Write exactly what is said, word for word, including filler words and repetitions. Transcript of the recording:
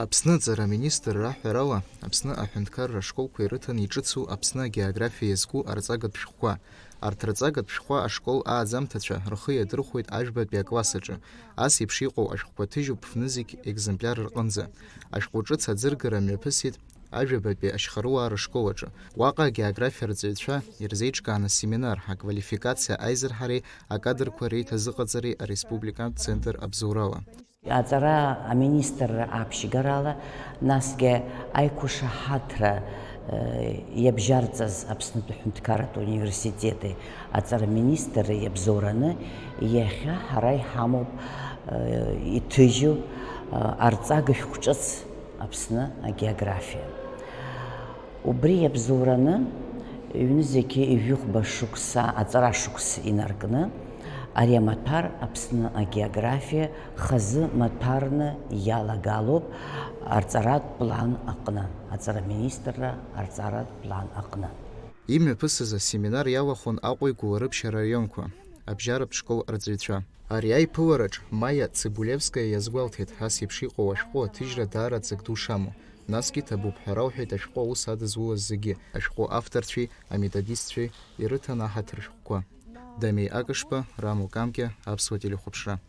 Аԥсны аҵара аминистрра аҳәарала, Аԥсны аҳәынҭқарра ашколқәа ирыҭаны иҿыцу Аԥсны агеографиа иазку арҵагатә шәҟәқәа. Арҭ рҵагатә шәҟәқәа ашкол ааӡамҭацәа рхы иадырхәоит ажәбатәи акласс аҿы. Ас еиԥш иҟоу ашәҟәқәа ҭыжьуп фнызқь екземпляр рҟынӡа. Ашәҟәы ҿыц аӡыргара мҩаԥысит Ажәабатәи ашьхаруаа рышкол аҿы. Уаҟа агеографиа арҵаҩцәа ирзеиҿкааны семинар, аквалификациа аизырҳареи акадрқәа реиҭазыҟаҵареи ареспубликантә центр абзоурала. Аҵара аминистрра аԥшьгарала, насгьы аиқәышаҳаҭра, э, иабжьарҵаз Аԥснытәи аҳәынҭқарратә университети аҵара министрра иабзоураны иахьа ҳара иҳамоуп, э, иҭыжьу, э, арҵага шәҟәҿыц Аԥсны агеографиа. Убри иабзоураны, ҩнызқьи ҩажәихәба шықәса аҵара шықәс инаркны, ари амаҭәар Аԥсны агеографиа хазы маҭәарны иалагалоуп арҵаратә план аҟны, аҵара министрра арҵаратә план аҟны. Имҩаԥысыз асеминар иалахәын Аҟәеи Гәылрыԥшь араионқәа, абжьаратә школ арҵаҩцәа. Ари аиԥылараҿ Майа Цыбулевскаиа иазгәалҭеит, ас еиԥш иҟоу ашәҟәы аҭыжьра даара ҵак ду шамоу. Насгьы ҭабуп ҳәа рауҳәеит ашәҟәы аус адызулаз зегьы, ашәҟәы авторцәеи аметодистцәеи ирыҭан аҳаҭыр шәҟәқәа. Дамеи Акышба, Рамо Камкиа, Аԥсуа телехәаԥшра.